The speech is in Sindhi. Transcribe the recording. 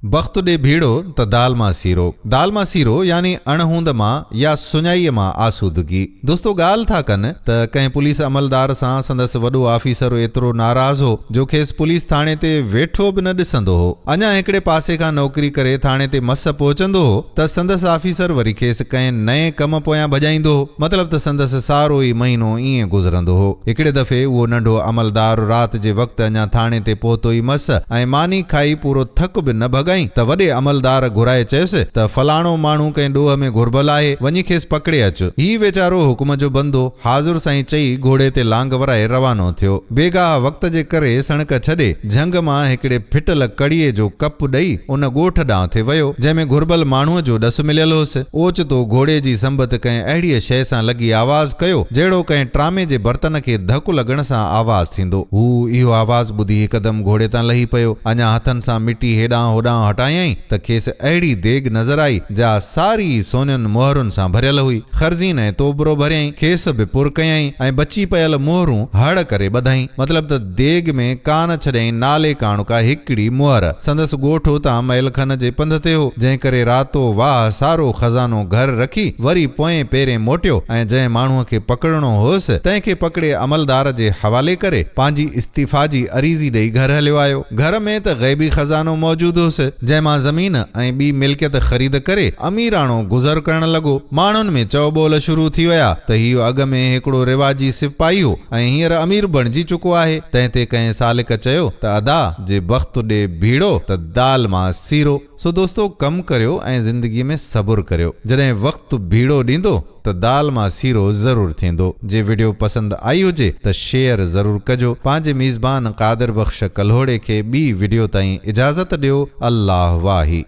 بخت ڏي ڀيڙو ته دال مان سيرو. دال مان سيرو يعني اڻ هوند مان يا سڃائيء مان آسودگي. دوستو ڳالهه ٿا ڪن ته ڪنهن پوليس عملدار سان سندس وڏو آفيسر ايترو ناراض هو جو کيس پوليس ٿاڻي تي ويٺو به نه ڏسندو هو. اڃا هڪڙي پاسي کان نوڪري ڪري ٿاڻي تي مس پهچندو هو ته سندس آفيسر وري کيس ڪنهن نئين ڪم پويان ڀڄائيندو هو. مطلب ته سندس سارو ئي مهينو ائين گذرندو هو. هڪڙي دفعي اهو ننڍو عملدار رات جي وقت اڃا ٿاڻي تي پهتو ئي مس ۽ ماني کائي پورو ٿڪ به نه ڀڳائين ته وڏي عملدار گهرائي چيس ته فلاڻو ماڻهو ڪنهن ڏوهه ۾ گهربل آهي، وڃي کيس پڪڙي اچ. هي ويچارو حڪم جو بندو، حاضر سائين چئي گهوڙي تي لانگ ورائي روانو ٿيو. بيگاهه وقت جي ڪري سڻڪ ڇڏي، جهنگ مان هڪڙي ڦٽل ڪڙيي جو ڪپ ڏئي ان ڳوٺ ڏانهن ٿي ويو، جنهن ۾ گهربل ماڻهوء جو ڏس مليل هوس. اوچتو گهوڙي جي سنبت ڪنهن اهڙيء شيء سان لڳي آواز ڪيو، جهڙو ڪنهن ٽرامي جي برتن کي ڌڪ لڳڻ سان آواز ٿيندو. هو اهو آواز ٻڌي هڪدم گهوڙي تان لهي پيو. اڃا هٿن سان مٽي هيڏانهن هوڏانهن هٽايائين ته کيس اهڙي ديڳ نظر آئي، جا ساري سونين مهرن سان ڀريل هئي. خرزين ۽ توبرو ڀريائين، کيس به پر ڪيائين ۽ بچي پيل مهرون هڙ ڪري ٻڌائين. مطلب ته. ديڳ ۾ ڪا نه ڇڏيائين نالي ڪاڻ ڪا هڪڙي مهر. سندس ڳوٺ اتان ميل کن جي پنڌ تي هو، جنهن ڪري راتو واهه سارو خزانو گهر رکي وري پوئين پيرين موٽيو ۽ جنهن ماڻهوء کي پڪڙڻو هوس، تنهن کي پڪڙي عملدار جي حوالي ڪري، پنهنجي استعيفا جي عريضي ڏئي گهر هليو آيو. گهر ۾ ته غيبي خزانو موجود هوس، جنهن مان زمين ۽ ٻي ملڪيت خريد ڪري اميراڻو گذر ڪرڻ لڳو. ماڻهن ۾ چئو ٻول شروع ٿي ويا ته هيء اڳ ۾ هڪڙو رواجي سپاهي هو، ۽ هينئر امير بڻجي چڪو آهي، تنهن تي ڪنهن سالڪ چيو ته ادا جي بخت ڏي ڀيڙو ته دال مان سيرو. سو دوستو ڪم ڪريو ۽ زندگي ۾ صبر ڪريو جڏهن وقت ڀيڙو ڏيندو ته دال مان سيرو ضرور ٿيندو. جي وڊيو پسند آئي هجي ته شيئر ضرور ڪجو. پنهنجي ميزبان قادر بخش ڪلهوڙي کي ٻي وڊيو تائين اجازت ڏيو الله واهي.